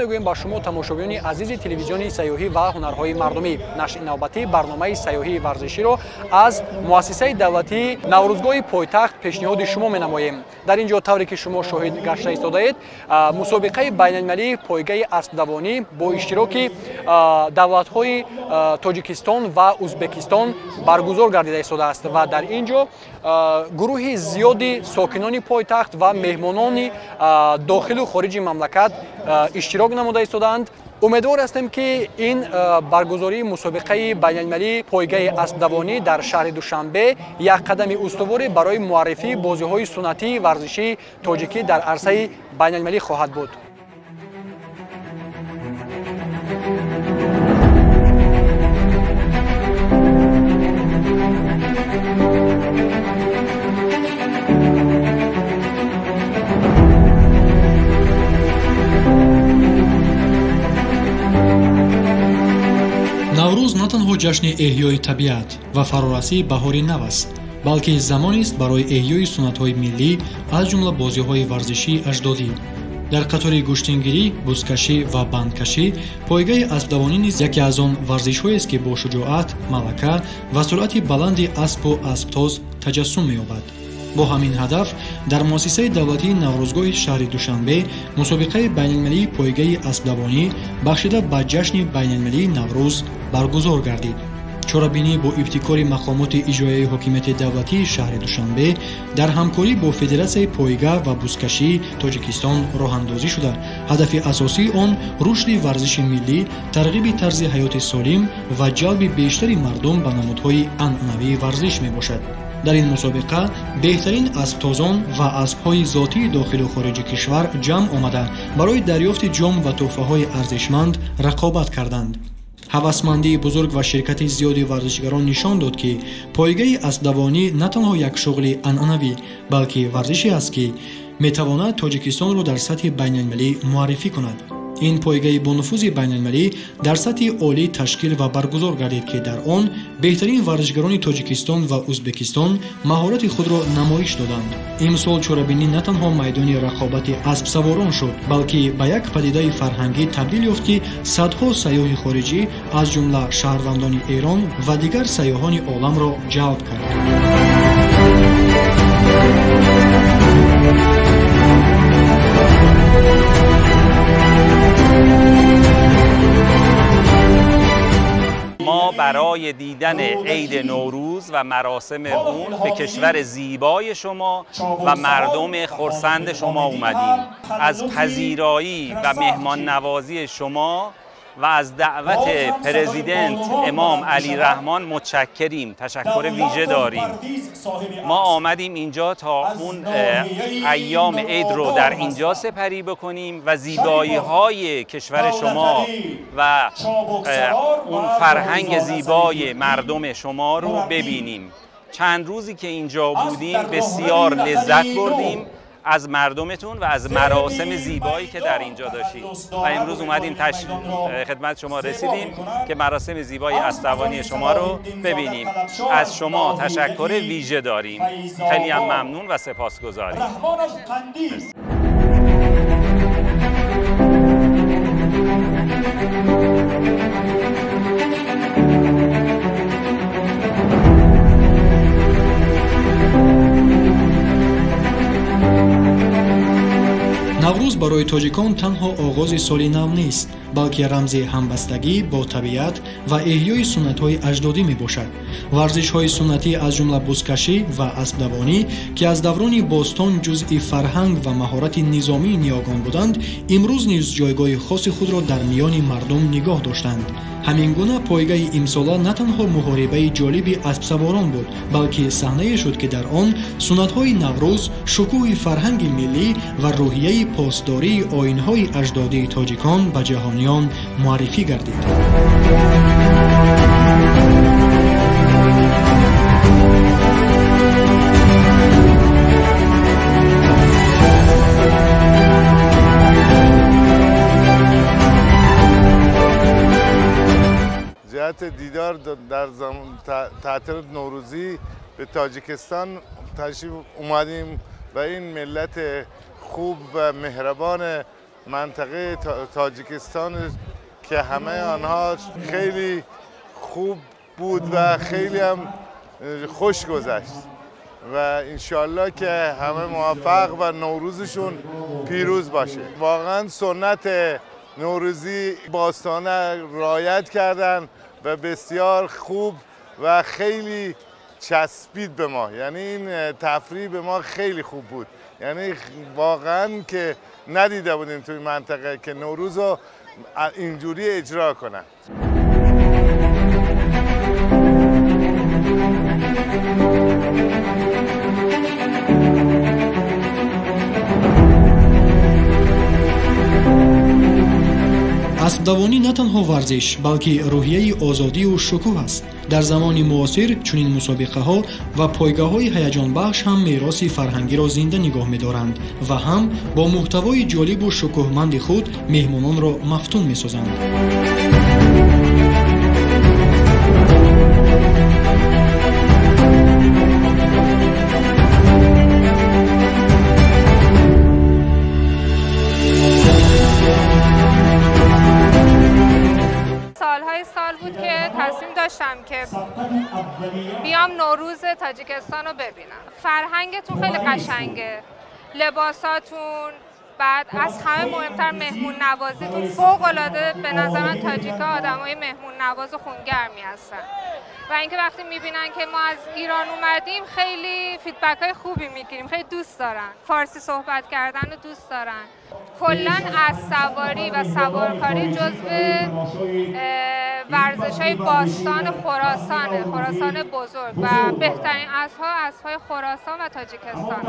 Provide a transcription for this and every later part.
Мегӯем ба шумо, тамошобинони азизи телевизиони сайёҳӣ ва ҳунарҳои мардумӣ. Нашри навбатии барномаи сайёҳии варзиширо аз муассисаи давлатии Наврӯзгоҳи пойтахт пешниҳоди шумо менамоем. Дар ин ҷо, тавре ки шумо шоҳид гашта истодаед, мусобиқаи байналмилалии пойгаи аспдавонӣ бо иштироки давлатҳои Тоҷикистон ва Узбекистон баргузор гардида истодааст ва дар ин ҷо гурӯҳи зиёди сокинони пойтахт ва меҳмонони дохилу хориҷи мамлакат иштирок намуда истодаанд. Умедвор ҳастем, ки ин баргузории мусобиқаи байналмилалии пойгаи аспдавонӣ дар шаҳри Душанбе як қадами устуворе барои муаррифии бозиҳои суннатии варзишии тоҷикӣ дар арсаи байналмилалӣ хоҳад буд. Наврӯз на танҳо ҷашни эҳёи табиат ва фарорасии баҳори нав аст, балки замонест барои эҳёи суннатҳои миллӣ, аз ҷумла бозиҳои варзишии аҷдодӣ. Дар қатори гӯштингирӣ, бузкашӣ ва бандкашӣ пойгаи аспдавонӣ низ яке аз он варзишҳоест, ки бо шуҷоат, малака ва суръати баланди аспу асптоз таҷассум меёбад. Бо ҳамин ҳадаф дар муассисаи давлатии Наврӯзгоҳи шаҳри Душанбе мусобиқаи байналмилалии пойгаи аспдавонӣ, бахшида ба ҷашни байналмилалии Наврӯз, баргузор гардид. Чорабинӣ бо ибтикори мақомоти иҷроияи ҳокимияти давлатии шаҳри Душанбе дар ҳамкорӣ бо Федератсияи пойга ва бузкашии Тоҷикистон роҳандозӣ шуда, ҳадафи асосии он рушди варзиши миллӣ, тарғиби тарзи ҳаёти солим ва ҷалби бештари мардум ба намудҳои анъанавии варзиш мебошад. Дар ин мусобиқа беҳтарин асптозон ва аспҳои зотии дохилу хориҷи кишвар ҷамъ омада, барои дарёфти ҷом ва тӯҳфаҳои арзишманд рақобат карданд. Ҳавасмандии бузург ва ширкати зиёди варзишгарон нишон дод, ки пойгаи аспдавонӣ на танҳо як шуғли анъанавӣ, балки варзише аст, ки метавонад Тоҷикистонро дар сатҳи байналмилалӣ муаррифӣ кунад. Ин пойгаи бонуфузи байналмилалӣ дар сатҳи олӣ ташкил ва баргузор гардид, ки дар он беҳтарин варзишгарони Тоҷикистон ва Узбекистон маҳорати худро намоиш доданд. Имсол чорабинӣ на танҳо майдони рақобати аспсаворон шуд, балки ба як падидаи фарҳангӣ табдил ёфт, ки садҳо сайёҳи хориҷӣ, аз ҷумла шаҳрвандони Эрон ва дигар сайёҳони оламро ҷалб кард. ما برای دیدن عید نوروز و مراسم اون به کشور زیبای شما و مردم خرسند شما اومدیم. از پذیرایی و مهمان نوازی شما و از دعوت پرزیدنت امام علی رحمان متشکریم، تشکر ویژه داریم. ما آمدیم اینجا تا اون ایام عید رو در اینجا سپری بکنیم و زیبایی های کشور شما و اون فرهنگ زیبای مردم شما رو ببینیم. چند روزی که اینجا بودیم بسیار لذت بردیم از مردمتون و از مراسم زیبایی که در اینجا داشتید و امروز اومدیم خدمت شما رسیدیم که مراسم زیبای اسبدوانی شما رو ببینیم. از شما تشکر ویژه داریم. خیلی هم ممنون و سپاسگزاریم. Наврӯз барои тоҷикон танҳо оғози соли нав нест, балки рамзи ҳамбастагӣ бо табиат ва эҳёи суннатҳои аҷдодӣ мебошад. Варзишҳои суннатӣ, аз ҷумла бузкашӣ ва аспдавонӣ, ки аз даврони бостон ҷузъи фарҳанг ва маҳорати низомии ниёгон буданд, имрӯз низ ҷойгоҳи хоси худро дар миёни мардум нигоҳ доштанд. Ҳамин гуна пойгаи имсола на танҳо муҳорибаи ҷолиби аспсаворон буд, балки саҳнае шуд, ки дар он суннатҳои Наврӯз, шукӯҳи фарҳанги миллӣ ва рӯҳияи посдории оинҳои аҷдодии тоҷикон ба ҷаҳониён муаррифӣ гардид. جهت دیدار در تعطیلات نوروزی به تاجیکستان تشریف اومدیم و این ملت خوب و مهربان منطقه تاجیکستان که همه آنها خیلی خوب بود و خیلی هم خوش گذشت و انشالله که همه موفق و نوروزشون پیروز باشه. واقعا سنت نوروزی باستانه رعایت کردن و بسیار خوب و خیلی چسبید به ما، یعنی این تفریح به ما خیلی خوب بود، یعنی واقعا که ندیده بودیم توی منطقه که نوروز رو اینجوری اجرا کنن. Аспдавонӣ на танҳо варзиш, балки рӯҳияи озодию шукӯҳ аст. Дар замони муосир чунин мусобиқаҳо ва пойгаҳои ҳаяҷонбахш ҳам мероси фарҳангиро зинда нигоҳ медоранд ва ҳам бо муҳтавои ҷолибу шукӯҳманди худ меҳмононро мафтун месозанд. داشتم که بیام نوروز تاجیکستان رو ببینم. فرهنگتون خیلی قشنگه، لباساتون، بعد از همه مهمتر مهمون نوازیتون فوق العاده. به نظر من تاجیکا آدمای مهمون نواز و خونگرمی هستن و اینکه وقتی میبینن که ما از ایران اومدیم خیلی feedback های خوبی میگیریم، خیلی دوست دارن، فارسی صحبت کردن رو دوست دارن. کلا از سواری و سوارکاری جزو ورزش‌های باستان خراسانه، خراسان بزرگ، و بهترین اسب‌ها اسب‌های خراسان و تاجیکستان.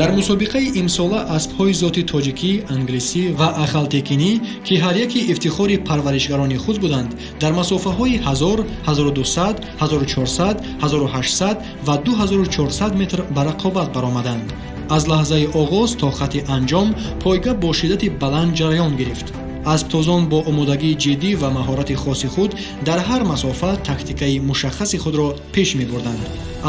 Дар мусобиқаи имсола аспҳои зоти тоҷикӣ, англисӣ ва ахалтекинӣ, ки ҳар яке ифтихори парваришгарони худ буданд, дар масофаҳои 1000, 1200, 1400, 1800 ва 2400 метр ба рақобат баромаданд. Аз лаҳзаи оғоз то хатти анҷом пойга бо шиддати баланд ҷараён гирифт. Аспдозон бо омодагии ҷиддӣ ва маҳорати хоси худ дар ҳар масофа тактикаи мушаххаси худро пеш мебурданд.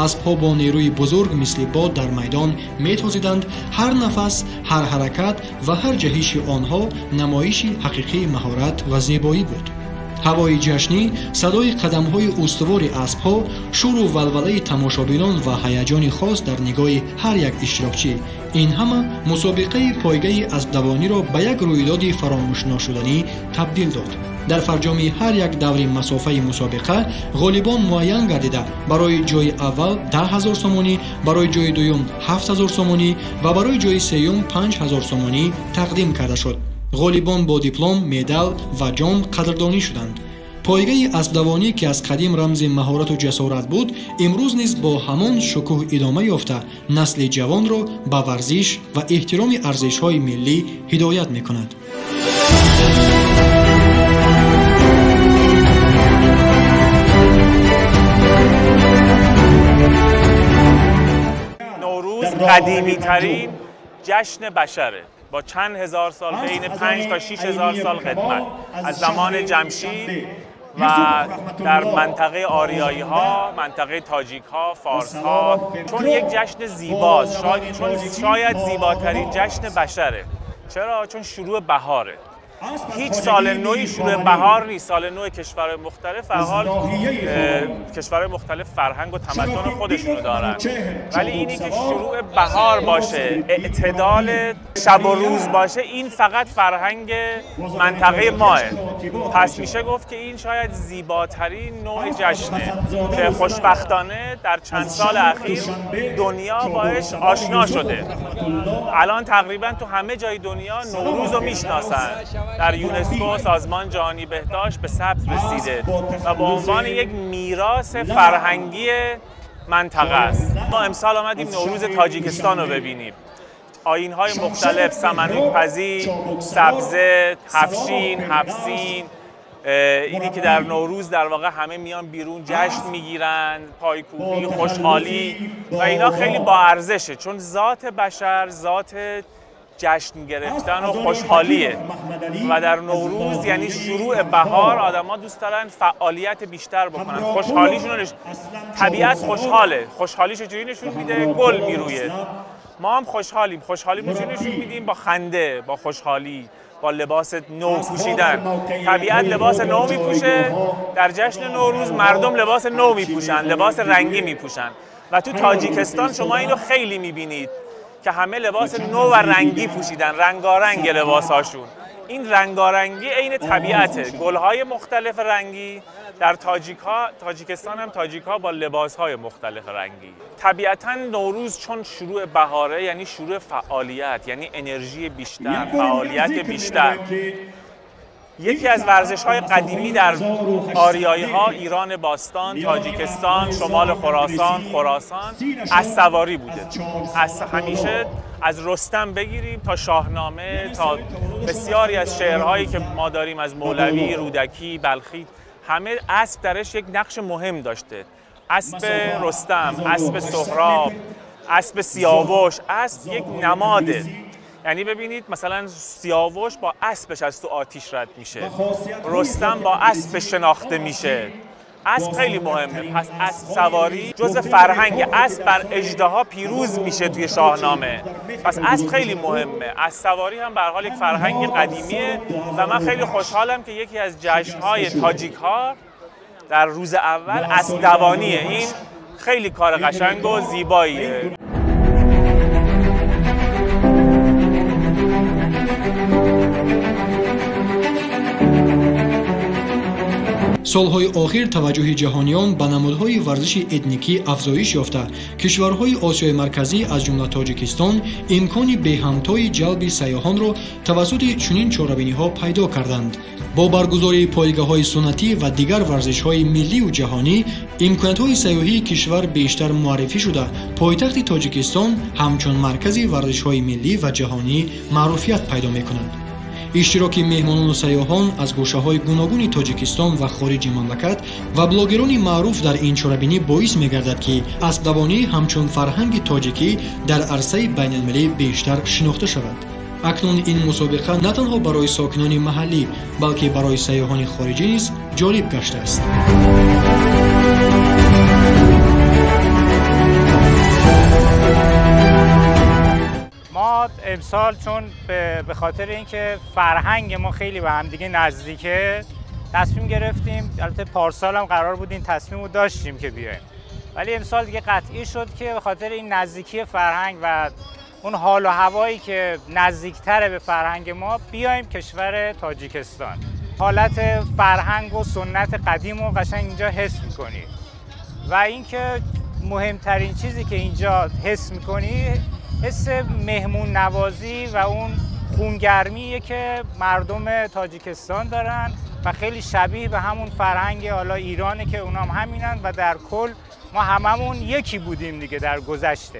Аспҳо бо нерӯи бузург мисли бод дар майдон метозиданд. Ҳар нафас, ҳар ҳаракат ва ҳар ҷаҳиши онҳо намоиши ҳақиқии маҳорат ва зебоӣ буд. Ҳавои ҷашнӣ, садои қадамҳои устувори аспҳо, шӯру валвалаи тамошобинон ва ҳаяҷони хос дар нигоҳи ҳар як иштирокчӣ, ин ҳама мусобиқаи пойгаи аспдавониро ба як рӯйдоди фаромӯшношуданӣ табдил дод. Дар фарҷоми ҳар як даври масофаи мусобиқа ғолибон муайян гардида, барои ҷои аввал 10 000 сомонӣ, барои ҷои дуюм 7 000 сомонӣ ва барои ҷои сеюм 5 000 сомонӣ тақдим карда шуд. Ғолибон бо диплом, медал ва ҷом қадрдонӣ шуданд. Пойгаи аспдавонӣ, ки аз қадим рамзи маҳорату ҷасорат буд, имрӯз низ бо ҳамон шукӯҳ идома ёфта, насли ҷавонро ба варзиш ва эҳтироми арзишҳои миллӣ ҳидоят мекунад. نوروز قدیمی ترین جشن بشره، با چند هزار سال، بین 5 تا 6 هزار سال قدمت، از زمان جمشید و در منطقه آریایی ها، منطقه تاجیک ها، فارس ها، چون یک جشن زیباست، چون شاید زیباترین جشن بشره. چرا؟ چون شروع بهاره. هیچ سال نوی شروع بهار نیست. سال نو کشورهای مختلف، حال کشورهای مختلف فرهنگ و تمدن خودشونو دارن، ولی اینی که شروع بهار باشه، اعتدال شب و روز باشه، این فقط فرهنگ منطقه ماه. پس میشه گفت که این شاید زیباترین نوع جشنه که خوشبختانه در چند سال اخیر دنیا باش آشنا شده. الان تقریبا تو همه جای دنیا نوروز رو میشناسن. در یونسکو، سازمان جهانی بهداشت، به ثبت رسیده و به عنوان یک میراث فرهنگی منطقه است. ما امسال آمدیم نوروز تاجیکستان رو ببینیم. آیین‌های مختلف، سمنوک پزی، سبزه، هفشین، هفسین، اینی که در نوروز در واقع همه میان بیرون جشن میگیرن، پایکوبی، خوشحالی و اینا خیلی با ارزشه، چون ذات بشر ذات جشن گرفتن و خوشحالیه و در نوروز یعنی شروع بهار آدم‌ها دوست دارن فعالیت بیشتر بکنن، خوشحالیشون رو طبیعت خوشحاله، خوشحالیش چجوری نشون میده؟ گل میرویه. ما هم خوشحالیم، خوشحالیمون رو نشون میدیم با خنده، با خوشحالی، با لباس نو پوشیدن. طبیعت لباس نو میپوشه، در جشن نوروز مردم لباس نو میپوشن، لباس رنگی میپوشن و تو تاجیکستان شما اینو خیلی میبینید که همه لباس نو و رنگی پوشیدن، رنگارنگ لباساشون. این رنگارنگی عین طبیعته، گل‌های مختلف رنگی. در تاجیکستان هم تاجیک‌ها با لباس‌های مختلف رنگی. طبیعتاً نوروز چون شروع بهاره یعنی شروع فعالیت، یعنی انرژی بیشتر، فعالیت بیشتر. یکی از ورزش‌های قدیمی در آریایی‌ها، ایران باستان، تاجیکستان، شمال خراسان، خراسان، اسب سواری بوده. از همیشه از رستم بگیریم تا شاهنامه، تا بسیاری از شعرهایی که ما داریم از مولوی، رودکی، بلخی، همه اسب درش یک نقش مهم داشته. اسب رستم، اسب سهراب، اسب سیاوش، اسب یک نماده. یعنی ببینید مثلا سیاوش با اسبش از تو آتیش رد میشه، رستم با اسب شناخته میشه. اسب خیلی مهمه. پس اسب سواری جزء فرهنگ. اسب بر اژدها پیروز میشه توی شاهنامه. پس اسب خیلی مهمه. اسب سواری هم به هر حال یک فرهنگ قدیمیه و من خیلی خوشحالم که یکی از جشن‌های تاجیک‌ها در روز اول اسب دوانیه. این خیلی کار قشنگ و زیباییه. Солҳои охир таваҷҷӯҳи ҷаҳониён ба намудҳои варзиши этникӣ афзоиш ёфта, кишварҳои Осиёи Марказӣ аз ҷумла Тоҷикистон имкони беҳамтои ҷалби сайёҳонро тавассути чунин чорабиниҳо пайдо карданд. Бо баргузории пойгаҳои суннатӣ ва дигар варзишҳои миллию ҷаҳонӣ имкониятҳои сайёҳии кишвар бештар муаррифӣ шуда, пойтахти Тоҷикистон ҳамчун маркази варзишҳои миллӣ ва ҷаҳонӣ маъруфият пайдо мекунад. Иштироки меҳмонону сайёҳон аз гӯшаҳои гуногуни Тоҷикистон ва хориҷи мамлакат ва блогерони маъруф дар ин чорабинӣ боис мегардад, ки аспдавонӣ ҳамчун фарҳанги тоҷикӣ дар арсаи байналмилалӣ бештар шинохта шавад. Акнун ин мусобиқа на танҳо барои сокинони маҳаллӣ, балки барои сайёҳони хориҷӣ низ ҷолиб гаштааст. ما امسال چون به خاطر اینکه فرهنگ ما خیلی به هم دیگه نزدیکه تصمیم گرفتیم. البته پارسال هم قرار بود این تصمیم رو داشتیم که بیایم، ولی امسال دیگه قطعی شد که به خاطر این نزدیکی فرهنگ و اون حال و هوایی که نزدیکتره به فرهنگ ما بیایم کشور تاجیکستان. حالت فرهنگ و سنت قدیم رو قشنگ اینجا حس می‌کنی و اینکه مهمترین چیزی که اینجا حس می‌کنی حس مهمون نوازی و اون خونگرمیه که مردم تاجیکستان دارن و خیلی شبیه به همون فرهنگ حالا ایرانه که اونام همینن و در کل ما هممون یکی بودیم دیگه در گذشته.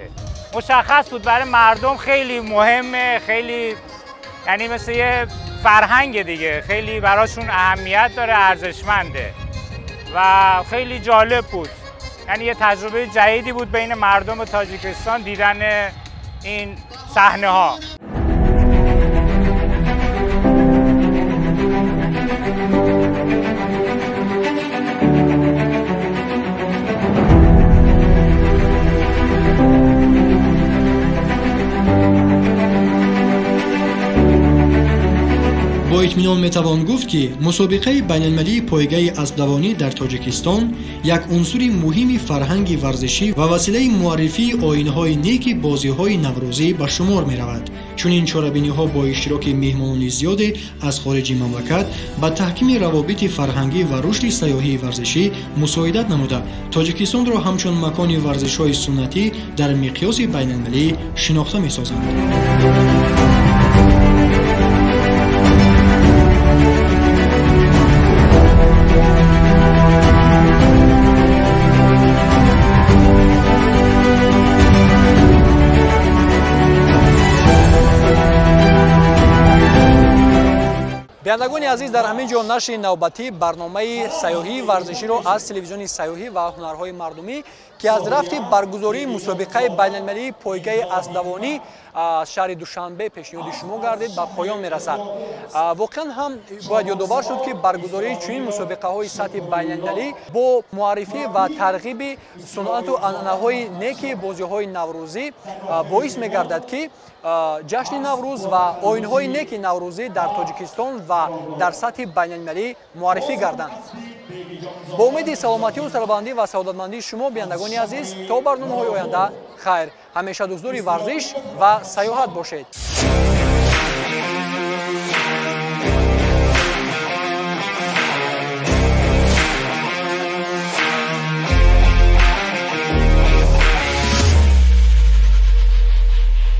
مشخص بود برای مردم خیلی مهمه، خیلی یعنی مثل یه فرهنگ دیگه، خیلی براشون اهمیت داره، ارزشمنده و خیلی جالب بود. یعنی یه تجربه جدیدی بود بین مردم تاجیکستان دیدن این صحنه ها. Бо итминон метавон гуфт, ки мусобиқаи байналмилалии пойгаи аспдавонӣ дар Тоҷикистон як унсури муҳими фарҳанги варзишӣ ва василаи муаррифии оинҳои неки бозиҳои наврӯзӣ ба шумор меравад. Чунин чорабиниҳо бо иштироки меҳмонони зиёде аз хориҷи мамлакат ба таҳкими равобити фарҳангӣ ва рушди сайёҳии варзишӣ мусоидат намуда, Тоҷикистонро ҳамчун макони варзишҳои суннатӣ дар миқёси байналмилалӣ шинохта месозанд. Бинандагони азиз, дар ҳамин ҷо нашри навбатии барномаи сайёҳии варзиширо аз телевизиони сайёҳӣ ва ҳунарҳои мардумӣ Ки аз рафти баргузории мусобиқаи байналмилалии пойгаи аспдавонӣ аз шаҳри Душанбе пешниҳоди шумо гардид, ба поён мерасад. Воқеан ҳам бояд ёдовар шуд, ки баргузории чунин мусобиқаҳои сатҳи байналмилалӣ бо муаррифӣ ва тарғиби сунъату анъанаҳои неки бозиҳои наврӯзӣ боис мегардад, ки ҷашни Наврӯз ва оинҳои неки наврӯзӣ дар Тоҷикистон ва дар сатҳи байналмилалӣ муаррифӣ гарданд. Бо умеди саломатию сарбаландӣ ва саодатмандии шумо, бинандагони азиз, то барномаҳои оянда хайр. Ҳамеша дӯстдори варзиш ва сайёҳат бошед.